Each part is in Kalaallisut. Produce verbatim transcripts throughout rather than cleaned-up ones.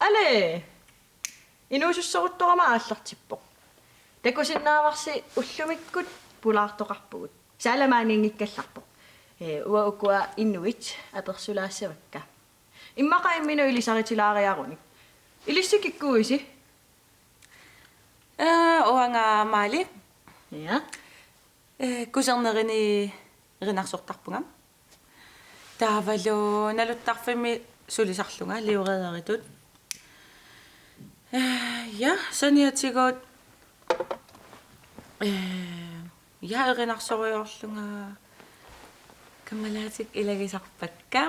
Ale! Inuusussoruttorama aallartippoq. Takusinnaavarsi ullumikkut pulaartoqarpugut. Saalamaaniinngikkallarpoq. Ee, uanga ukua inuit apersulaassavakka. Immaqa imminut ilisaritilaariarunik. Ilissi kikkuuisi? Ee, uanga Maali. Ja. Ee, Kusernerini erinarsortarpunga. Taavalu naluttarfimmi sulisarlunga livreeritut. Ee, ja, saniatigut, ee, ja, erinarsorujoorlunga kammalaatikka ilagisarpakka.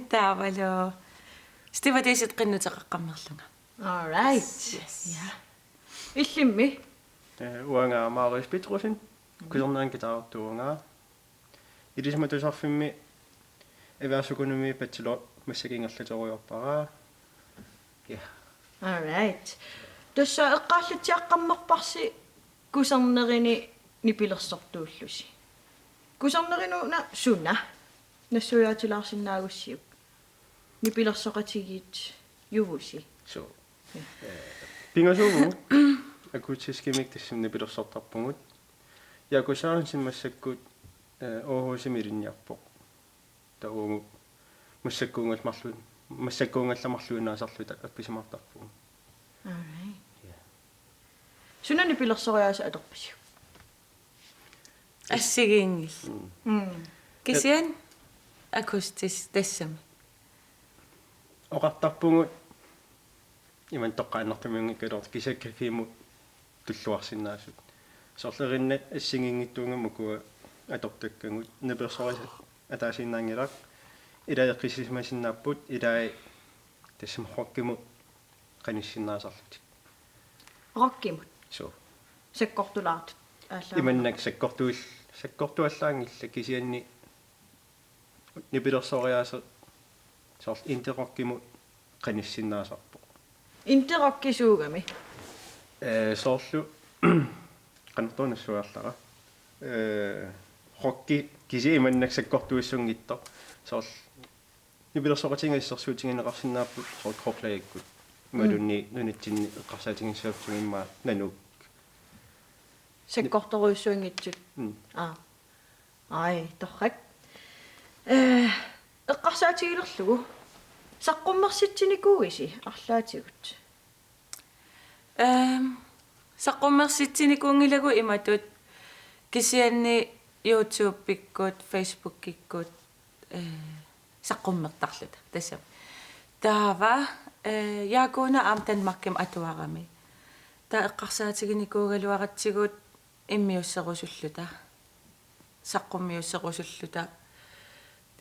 Taavalu stivatissit qinnuteqaqqammerlunga. All right. Yes. Ja. Illimmi? Ee, uanga Marius Petrussen, Kusernerimi guitarertuuvunga. Ilisimatusarfimmi erhvervsøkonomi bachelor massakkut ingerlaterujoorpara. Ja. All right. Tassa eqqaallatsiaqqammerparsi Kusernerini nipilersortuullusi. Kusernerinuuna suna nassuiaatilaarsinnaagussiuk? Nipilersoqatigiit juvusi. Suu. Ja. Ee, pingasuuvugut akustiskimik tassani nipilersortarpugut. Jaaku Sørensen massakkut, ee, Aarhusimi ilinniarpoq. Taava uagut massakkuungallu marlu-, massakkuungallu marluinnaasarluta appisimaartarpugut. All right. Ja. Suna nipilersoriaaseq atorpisiuk? Assigiinngillat. Mm. Mm. Kisianni akustisk tassami. Oqartarpugut imannak toqqaannartumiunngikkaluartoq kisianni cafémut tulluarsinnaasut. Soorlu erinnat assigiinngitsuunngimmat ukua atortakkagut, nipilersorisat ataasiinnaanngilaq, ilai eqqissisimasinnaapput, ilai tassami rockimut qanissinnaasarlutik. Rockimut? Suu. Sakkortulaartut aallaavigalugu? Imannak sakkortuil-, sakkortuallaanngillat kisianni nipilersoriaaseq soorlu indie-rockimut qanissinnaasarpoq. Indie-rockisuugami? Ee, soorlu qanittuunassuarlara. Ee, rocki kisianni imannak sakkortuissunngitsoq. Soorlu nipilersoqatigiit assersuutigineqarsinnaapput soorlu Coldplayikkut. Mm. Imaluunniit nunatsinni eqqarsaatigisassarput immaqa Nanuup. Sakkortorujussuunngitsut. Mm. Aa. Ai, torrak. Ee, eqqarsaatigilerlugu. Saqqummersitsinikuuisi arlaatigut? Ehm, saqqummersitsinikuunngilagut imatut kisianni YouTubekkut, Facebookikkut, ee, saqqummertarluta. Tassami. Taava, ee, Jaakuuna aamma Danmarkimi atuarami. Taava eqqarsaatiginikuugaluaratsigu immiusserusulluta. Saqqummiusserusulluta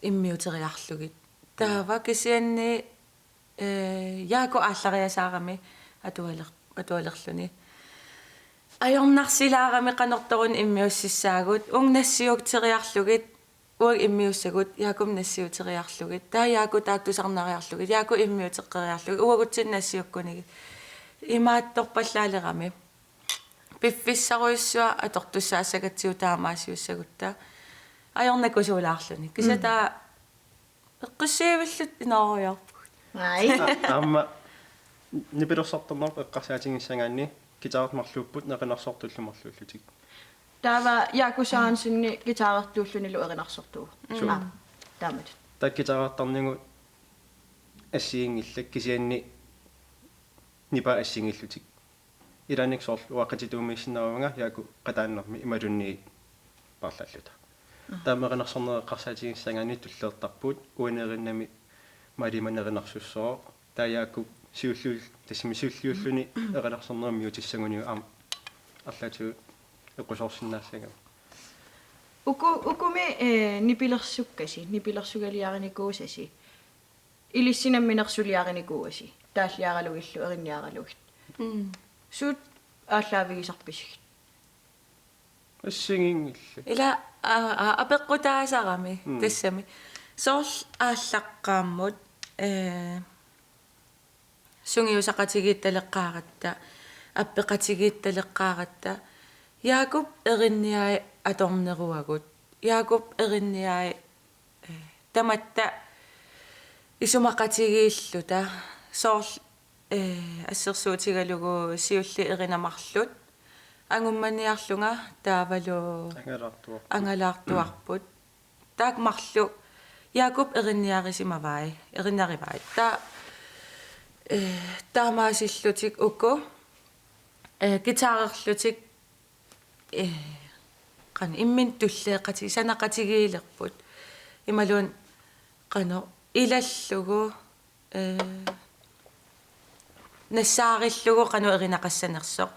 immiuteriarlugit. Taava kisianni, ee, Jaaku aallariasaarami atualer-, atualerluni. Ajornarsilaarami qanortoruna immiussissaagut, uunga nassiuteriarlugit, uagut immiussagut, Jaakumi nassiuteriarlugit, taava Jaaku taakku tusarnariarlugit, Jaaku immiuteqqeriarlugit, uagutsinnut nassiukkunigit. Imaattorpallaalerami. Piffissarujussuaq atortussaassagatsigu taamaasiussagutta. Ajornakusuulaarluni. Kisianni Mm. taava eqqissivilluta inoorujoorpugut. Ai. A-, aamma nipilersortarneq eqqarsaatigissagaanni guitarertut marluupput erinarsortullu marluullutik. Taava Jaaku Sørensen guitarertuullunilu erinarsortuuvoq. Mm. Suu. Aa, taamatut. Taava guitarertarnigut assigiinngillat kisianni nipaat assigiillutik. Ilaanni soorlu uanga qatituumiissinnaavunga Jaaku qataannermi imaluunniit paarlaalluta. Aha. Taama erinarsorneq eqqarsaatigissagaanni tulleertarpugut uani erinnami Maali imannak erinarsussooq. Taava Jaaku siulliul-, tassami siulliulluni erinarsorneq immiutissaguniuk aamma arlaatigut eqqusoorsinnaassagami. Uku-, ukumi, ee, nipilersukkasi, nipilersugaliarinikuusasi. Ilissi nammineq suliarinikuuasi, taalliaralugillu erinniaralugit. Mm. Suut aallaavigisarpisigit? Assigiinngillat. Ila, aa, aa, apeqqutaasarami, mm, tassami. Soorlu aallaqqaammut, ee, sungiusaqatigiittaleqqaaratta, appeqatigiittaleqqaaratta, Jaakup erinniai atorneruagut, Jaakup erinniai, ee, tamatta isumaqatigiilluta, Soorlu, eh, assersuutigalugu siulliit erinat marluk angummaniarlunga taavalu angalaartuarput. Angalaartuarput. Taakku marluk Jakob erinniarisimavai, erinniarivai. Taava, eh, taamaasillutik uku, eh, guitarerlutik, eh, qanoq imminut tulleeqati-, sanaqatigiilerput. Imaluunniit qanoq ilallugu, eh, nassaarillugu qanoq erinaqassanersoq.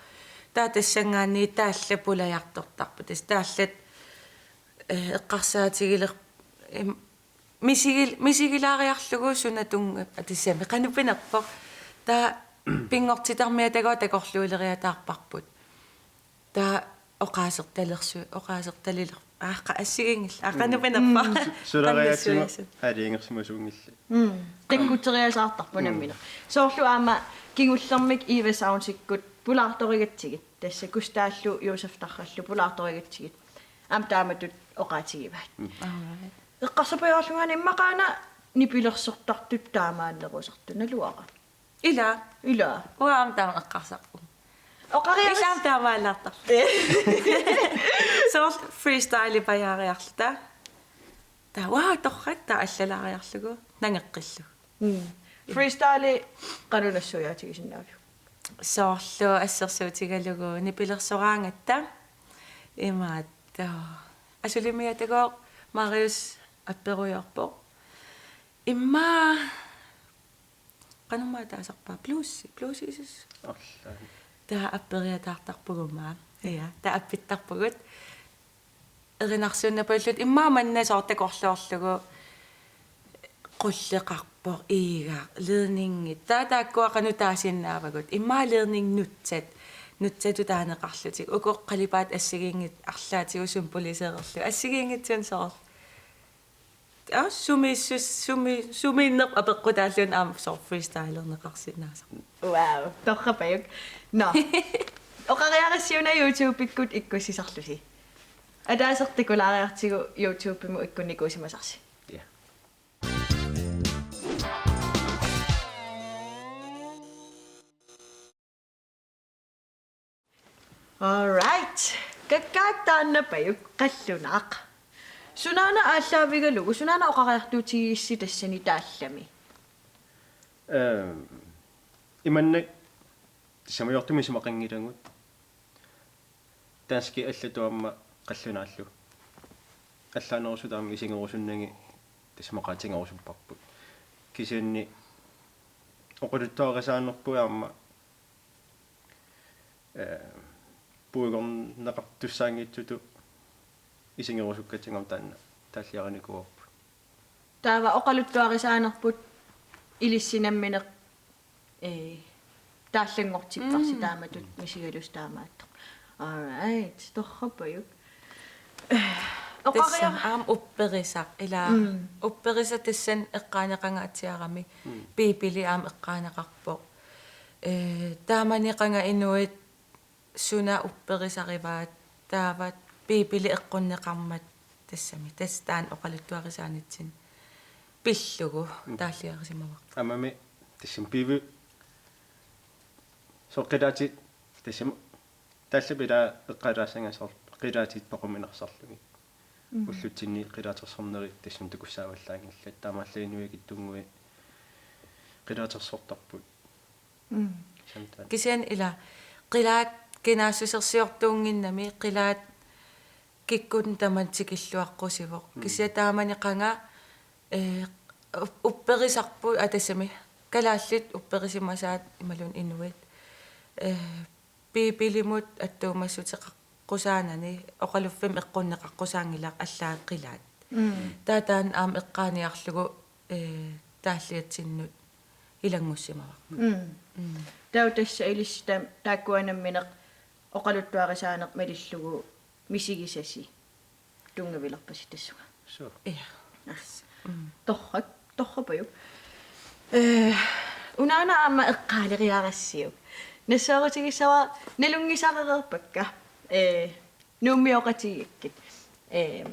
Taava tassanngaanniit taallat pulajartortarput. Tassa taallat, eh, eqqarsaatigiler-, em, misigil-, misigilaariarlugu suna tunnga-, aa, tassami qanoq pinerpoq. Taava pinngortitarmiaat takuuk takorluuleriataarparput. Taava oqaasertalersu-, oqaasertaliler-, aa, qa-, assigiinngillat. Aa, qanoq pinerpa? Mm. Su-, sulariaatsigu qanoq suliassat. Aalajangersimasuunngillat. Mm. Takkuteriasaartarpoq. Mm. Nammineq. Soorlu aamma kingullermik Eva Soundsikkut pulaartorigatsigit. Tassa Gustaallu Josef Tarrallu pulaartorigatsigit. Aamma taamatut oqaatigivaat. Mm. Alright. Eqqarsapajaarlunga aamma immaqa una nipilersortartut taamaannerusartut naluara. Ila. Ila. Uanga aamma taama eqqarsarpunga. Oqariaris-, isam taamaallaartarpoq. Soorlu freestylepajaariarluta. Taava, wow, torrak, taava allalaariarlugu nangeqqillugu. Mm. Freestyle qanoq nassuiaatigisinnaaviuk? Soorlu assersuutigalugu nipilersoraangatta. Imaattoq. Asulimiaatagooq Marius apperujoorpoq. Immaqa qanormaa taasarpaa? Blues, blues is. Arlaan. Taava apperiataartarpugut aamma. Ja, taava appittarpugut. Erinarsuunneq pajulluta immaqa manna soorlu takorloorlugu qulleqarpoq, iiga, ledningit. Taava taakkua qanoq taasinnaavagut. Immaqa ledning nutsat. Nutsatut taaneqarlutik. Uku qalipaatit assigiinngitsut arlaatigut symbolisererlugit. Assigiinngitsunik soorlu. Aa, sumiissus-, sumi-, sumiinneq apeqqutaallugu aamma soorlu freestylerneqarsinnaasarpoq. Wow, torrapajuk. Nå. Oqariarassi una YouTube-ikkut ikkussisarlusi. Ataaseq takulaariartigu YouTube-imut ikkunnikuusimasarsi. Ja. All right. Kakkaak taannapajuk, qallunaaq. Sunaana aallaavigalugu, sunaana oqariartuutigissi tassani taallami? Ehm, imannak samajortumik isumaqanngilagut. Danskit allatut aamma qallunaallu. Allaanerusut aamma isigerusunnagit tassa maqaatigerusupparput. Kisianni oqaluttuarisaanerput aamma eh, puigorneqartussaanngitsutut isigerusukkatsigit aamma taanna taalliarinikuuarput. Taava oqaluttuarisaanerput ilissi nammineq, eh, taallanngortipparsi. Mm. Taamatut misigalusi taamaattoq. All right, torrapajuk. Oqariar- Tassami aamma upperisaq, ilaa. Mm. Upperisaq tassani eqqaaneqangaatsiarami. Mm. Biibili aamma eqqaaneqarpoq. Eh, taamani qanga inuit suna upperisarivaat, taava Biibili eqqunneqarmat tassami. Tassa taanna oqaluttuarisaanitsinni pillugu. Mm. Taalliarisimavara. Aammami tassami Biibi-, soorlu qilaatit tassami taallapilaa eqqaalaassagasoq qilaatit paquminarsarlugit. Mm. Ullutsinni qilaatersornerit tassani takussaavallaanngillat, taamaallaat inuiakkit tunnguit qilaatersortarput. Mm. Samtaan. Kisianni ila qilaat kinaassusersiortuunnginnami, qilaat kikkunnut tamanut tikilluaqqusivoq. Mm. Kisianni taamani qanga, eh, up-, upperisarput, aa, tassami kalaallit upperisimasaat imaluunniit inuit. Eh, Biibilimut attuumassuteqaqqusaanani oqaluffimmi eqqunneqaqqusaanngilaq allaat qilaat. Mm. Taava taanna aamma eqqaaniarlugu, eh, taalliatsinnut ilanngussimavara. Mm. Mm. Taava tassa ilissi taam-, taakkua nammineq oqaluttuarisaaneq malillugu misigisasi tunngavilerpasi tassunga. Suu. Ja. Ah. Mm. Torrak, torrapajuk. Eh, unaana aamma eqqaaleriarassiuk. Nassaarutigissavara nalunngisarereerpakka. Eh, Nuummioqatigiikkit. Eh,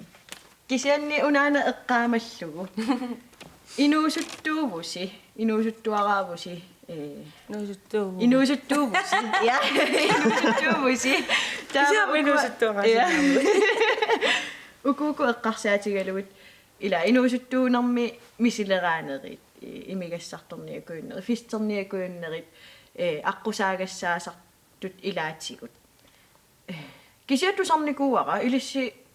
kisianni unaana eqqaamallugu. Inuusuttuuvusi, inuusuttuaraavusi, Ee, inuusuttuuvusi. Inuusuttuuvusi. Ja. Inuusuttuuvusi. Taava kisianni ukua-, inuusuttuaraasinnaavugut. Ja. Uku uku eqqarsaatigalugit ila inuusuttuunermi misileraanerit, ee, imigassartorniakujunnerit, festerniakujunnerit, ee, aqqusaagassaasartut ilaatigut. Ee, kisianni tusarnikuuara ilissi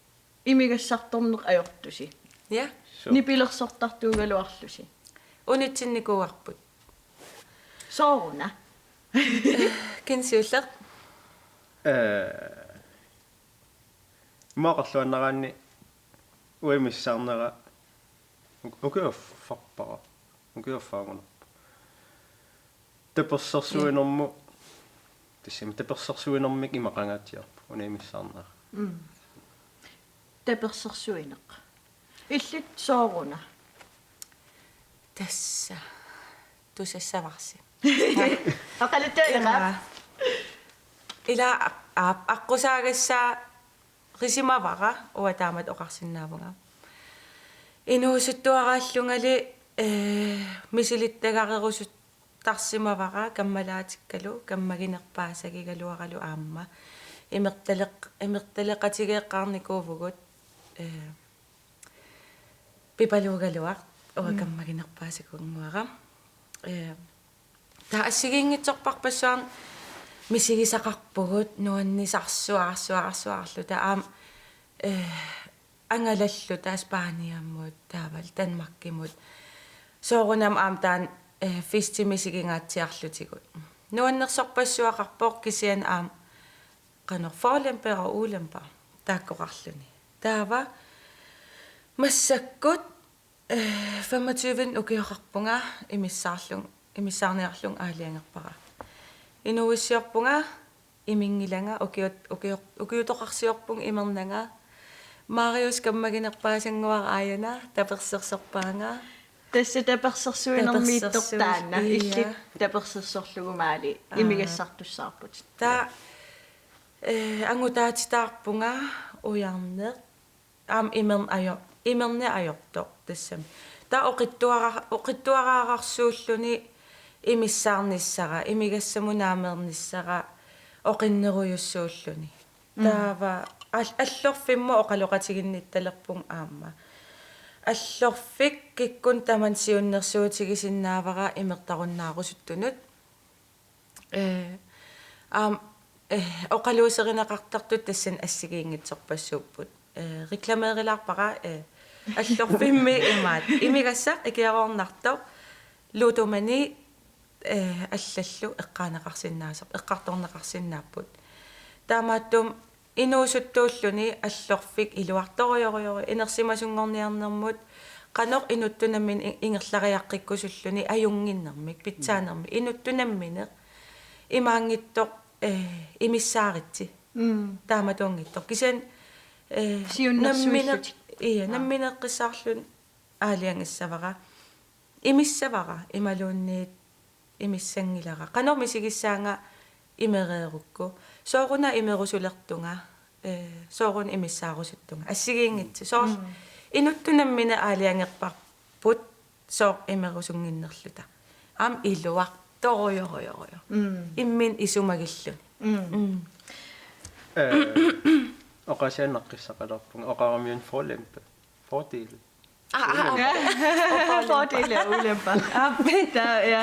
imigassartorneq ajortusi. Ja. Suu. Nipilersortartuugaluarlusi. Unitsinnikuuarput. Sooruna? Kisianni siulleq? Ee, immaqa oqalluannaraanni uanga imissaarnera uk-, ukiorfarpara. Ukiorfaagunarpoq. Tapersersuinermut. Tassami tapersersuinermik imaqangaatsiarpoq una imissaarnera. Mm. Tapersersuineq. Illit sooruna? Tassa. Tusassavarsi. Oqaluttualeraq. Ila, ila a-, a-, aqqusaagassaarisimavara uanga taamatut oqarsinnaavunga. Inuusuttuaraallungali, ee, misilittagarerusuttarsimavara kammalaatikkalu, kammaginerpaasagigaluaralu aamma. Imertaleq-, imertaleqatigeeqqaarnikuuvugut, ee, Pipaluugaluaq, uanga kammaginerpaasakunnguara. Ee, taava assigiinngitsorpassuarnik misigisaqarpugut nuannisarsuaarsuaarsuaarluta aamma, ee, angalalluta Spaniamut, taavalu Danmarkimut. Soorunami aamma taanna, ee, festi misigingaatsiarlutigu. Nuannersorpassuaqarpoq kisianni aamma qanoq forlemper og ulemper taakkoqarluni. Taava massakkut, eh, femogtyve ukioqarpunga imissaarlun-, imissaarniarlunga aalajangerpara. Inuuissiorpunga iminngilanga ukiut-, ukiut-, ukiutoqarsiorpunga imernanga. Marius kammaginerpaasannguara aajuna tapersersorpaanga. Tassa tapersersuinermiittoq tapersersuis-, taanna, ija. Illit tapersersorlugu maali. Aa. Imigassartussaarput. Taava, eh, angutaatitaarpunga ujarneq. Aamma imern-, ajo-, imerneq ajortoq tassami. Taava oqitsuara-, oqitsuaraararsuulluni imissaarnissara, imigassamut naameernissara oqinnerujussuulluni. Mm. Taava al-, allorfimmut oqaloqatiginnittalerpunga aamma. Allorfik kikkunnut tamanut siunnersuutigisinnaavara imertarunnaarusuttut. Eh, aamma, eh, oqaluuserineqartartut tassani assigiinngitsorpassuupput. Eh, reklameerilaarpara, eh, allorfimmi imaattoq. Imigassaq ikiaroornartoq, ludomani, eh, allallu eqqaaneqarsinnaasar-, eqqartorneqarsinnaapput. Taamaattumik inuusuttuulluni allorfik iluartorujorujorujussuuvoq inersimasunngorniarnermut qanoq inuttut nammineq i-, ingerlariaqqikkusulluni ajunnginnermik, pitsaanermik, inuttut nammineq imaanngitsoq, eh, imissaaritsi. Mm. Taamatuunngitsoq. Kisianni, eh, siunnersuillutik. Nammineq-, ija, aa, nammineeqqissaarluni aalajangissavara. Imissavara imaluunniit imissanngilara. Qanoq misigissaanga imereerukku. Sooruna imerusulertunga, eh, sooruna imissaarusuttunga. Assigiinngitsoq. Soorlu, mm, inuttut nammineq aalajangerparput sooq imerusunnginnerluta. Aamma iluartorujorujorujussuuvoq. Mm. Imminut isumagilluni. Mm. Mm. Eh, oqaasiinnaqqissaqalerpunga, oqaramiuk forlempe. Fordele. Aa, aa, aa. Fordele og ulemper. Aa. Taava, ja.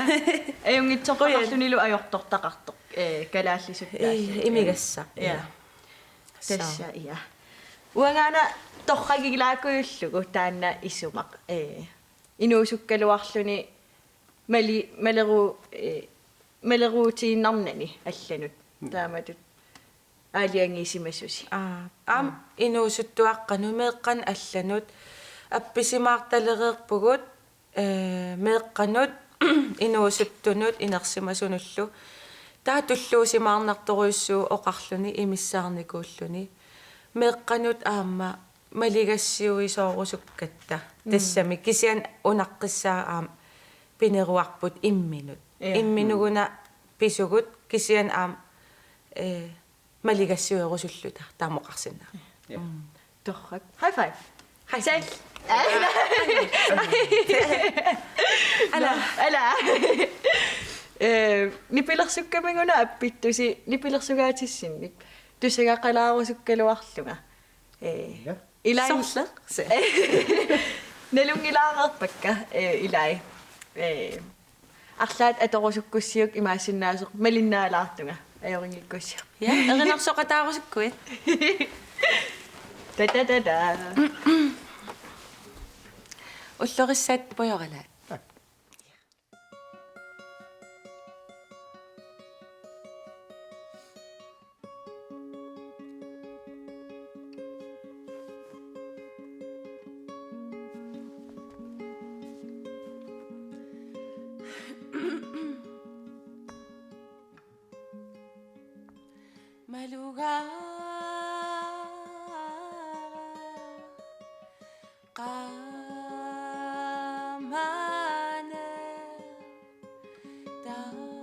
Ajunngitsortaqarlunilu ajortortaqartoq, eh, kalaallisut. Ii, taallat. Imigassaq, ja. Ja. Tassa, ja. Uangaana torragilaakkujullugu taanna isumaq, eh, inuusukkaluarluni mali-, maleru-, eh, maleruutiinnarnani allanut. Mm. Taamatut aalajangiisimasusi. Aa, aamma, mm, inuusuttuaqqanut meeqqanut allanut appisimaartalereerpugut, eh, meeqqanut inuusuttunut inersimasunullu. Taava tulluusimaarnartorujussuuvoq oqarluni imissaarnikuulluni. Meeqqanut aamma maligassiuisoorusukkatta. Mm. Tassami kisianni unaqqissaaq aamma pineruarput imminut. Ja. Imminuguna pisugut kisianni aamma, eh, maligassiuerusulluta taama oqarsinnaavat. Ja. Mm. Torrak. High five. High five. Sal. Ala. Ala. Nipilersukkamiguna appittusi nipilersugaatissinnik tusagaqalaarusukkaluarlunga. Ee, Ja. Ilai. Sorleq? Se. Nalunngilaareerpakka, ee, ilai. Ee, arlaat atorusukkussiuk imaassinnaasoq malinnaalaartunga. Ajorinngikkussiuk. Ja, erinarsoqataarusukkuit. Ta, ta, ta, ta. Ullorissat pujoralaat. Maluga qamane tarnima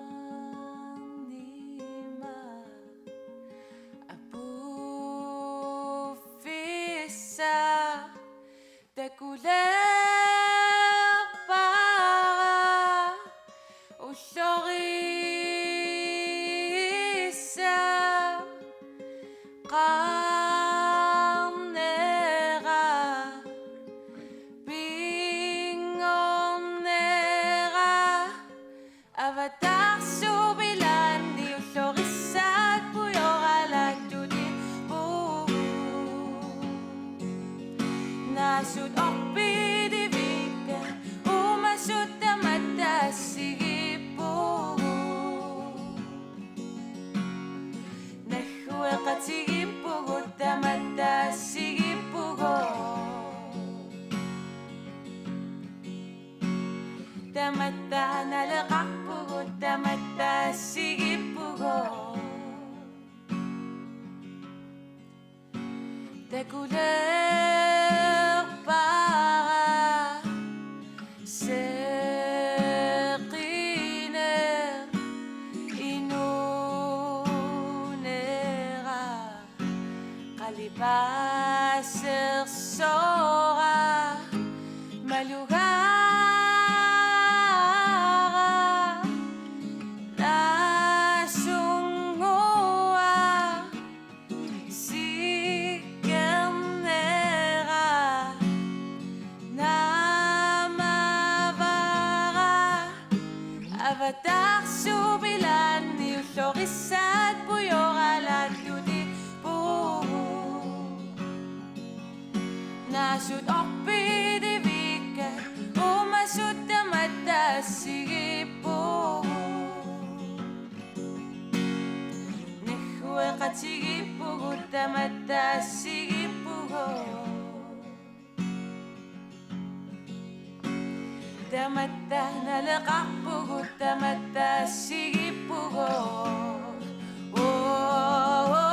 apuffissa takulerpara ullorissa qarnera pinngornera avatarsuup ilaanni ullorissat pujoralaattutit puugut. Naasut orpilivikka uumasut tamatta assigippugut. Naggueqatigippugut tamatta assigippugut. Tamatta naleqarpugut tamatta assigippugut. Takulerpara seqineq inunera qalipaasersoora malugara naasunnguaq sikkernera naamavara avatarsuup ilaanni ullorissat pujoralaattutit puugut. Naasut orpilivikka uumasut tamatta assigippugut. Naggueqatigippugut tamatta assigippugut. Tamatta naleqarpugut tamatta assigippugut. Oo,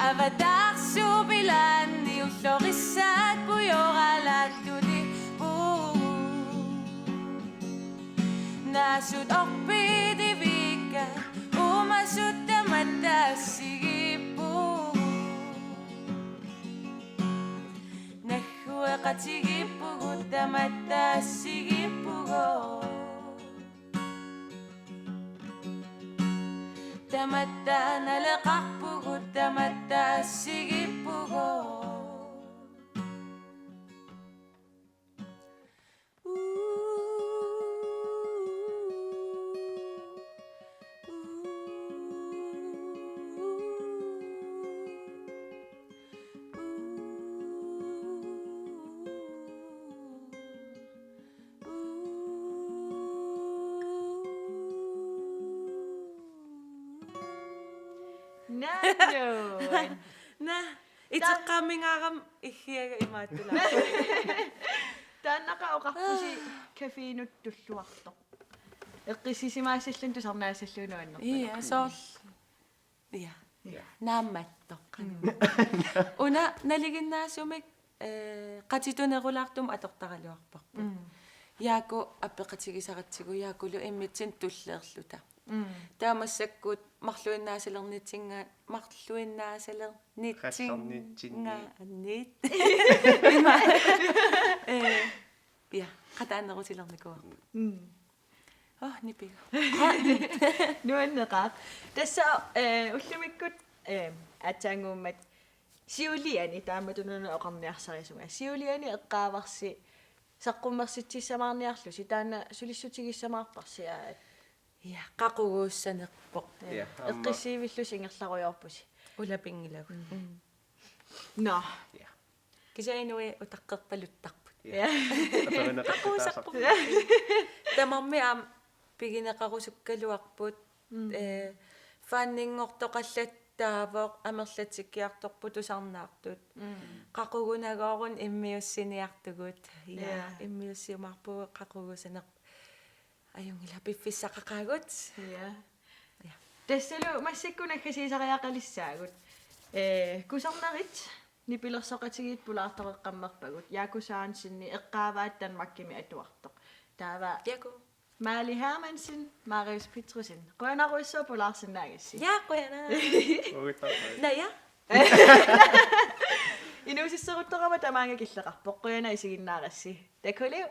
avatarsuup ilaanni ullorissat pujoralaattutit puugut. Naasut orpilivikka uumasut tamatta assigippugut. Naggueqatigippugut tamatta assigippugut. Tamatta naleqarpugut tamatta assigippugut. Naamik. Naa, iteqqaammingaarami iggiaga imaattula. Taannaqa oqarpusi cafénut tulluartoq. Eqqissisimaassalluni tusarnaassallugu nuannerpoq. Ia, soorlu. Ia. Ia. Naammattoq. Mm. Una nalinginnaasumik, eh, qatitunerulaartumik atortaraluarparput. Mm. Jaaku appeqatigisaratsigu Jaakulu immitsinnut tulleerluta. Mm. Taava massakkut marluinnaasalernitsinnga-, marluinnaasalernitsinnga-, Qassornitsinni. Niit. Ima. Eh, ia, qataanerusilernikuuarput. Mm. Oh, nipiga. Nuanneqaaq. Tassa, eh, ullumikkut, eh, aatsaannguummat siuliani, taamatut una oqarniarsarisunga. Siuliani eqqaavarsi saqqummersitsissamaarniarlusi, taanna sulissutigissamaarparsi aat. Ja, qaquguussanerpoq. Ja. Ja, aamma. Eqqissiivillusi ingerlarujoorpusi. Ulapinngilagut. Mm. Nå. Ja. Kisianni utaqqerpaluttarput. Ja. Ja. Apereneqartitaasarput. Qaquusarput. Tamarmik aamma pigineqarusukkaluarput. Mm. Eh, faninngortoqallattaavoq, amerlatikkiartorput tusarnaartut. Mm. Qaqugunagoorun immiussiniartugut. Ja, ja. Immiussiumaarpugut qaquguussanerpoq. Ajunngilaq piffissaqaqaagut. Ja. Ja. Tassalu massakkut naggasiisariaqalissaagut. Eh, kusannerit nipilersoqatigiit pulaartoqaqqammerpagut. Jaku Sørensen eqqaavaat Danmarkimi atuartoq. Taava Jaku. Maali Hermansen, Marius Petrussen. Qujanarujussuaq pulaarsinnaagassi. Ja, qujanaq. Uaguttaaq. Naja. Inuusissoruttorama tamaanga killeqarpoq. Qujanaq isiginnaarassi. Takuliu.